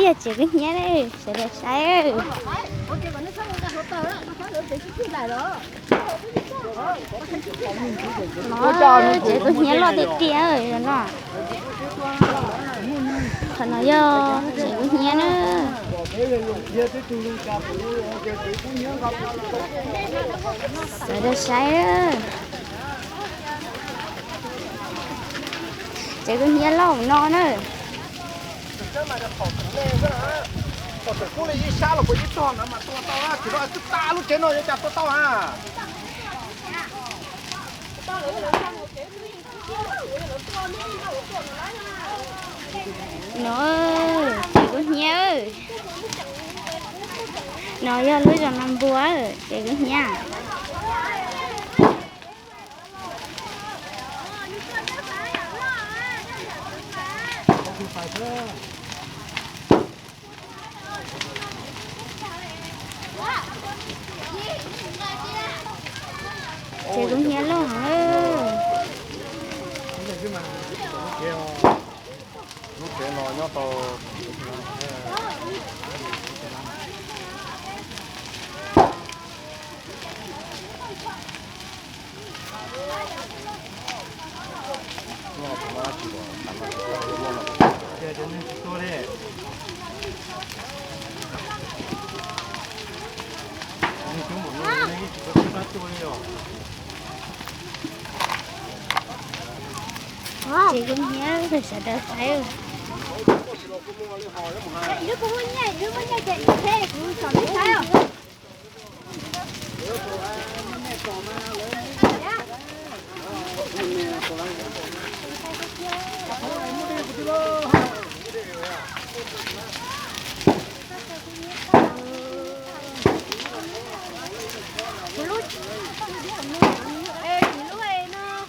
Yog tsev kub hnyiab ne, sawv daws saib. No, tsev kub hnyiab loj tiag tiag no. Qhov no yog tsev kub hnyiab na. Sawv daws saib. Tsev kub hnyiab loj no na. Thaum twg kub li ib sab los puas ib tog no mas tua tau, tsis tua tag lub tsev no yuav cas tua tau a. No, tsev kub hnyiab. No yog lub zos Nas Npua, tsev kub hnyiab. Tsev kub hnyiab loj heev. Lub tsev no nyob tau. Tsev kub hnyiab, sawv daws saib. Kuv lub,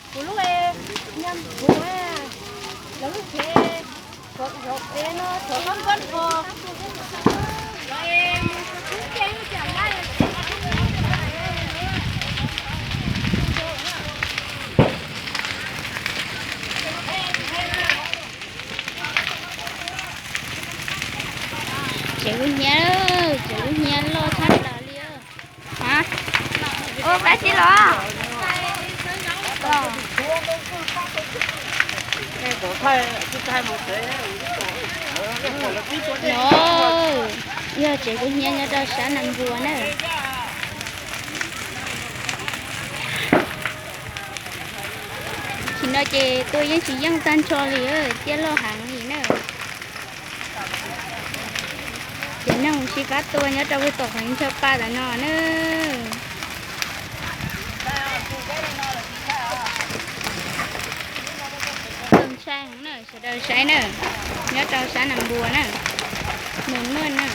kuv lub, kuv lub tsev, kuv lub tsev no, kuv lub npab ko. Tsev kub hnyiab, tsev kub hnyiab loj tshaj plaws li. Ua pab tsis los? No yog tsev kub hnyiab nyob rau sab Nas Npua na. Tam sim no ces tua yeej tsis yeej tag nrho li, ciaj loj heev li na. Ces neeg sib pab tua nyob rau tom qhov ncho pa tam no na. Ntshai heev na, sawv daws saib na, nyob rau sab Nas Npua na, mus muaj na.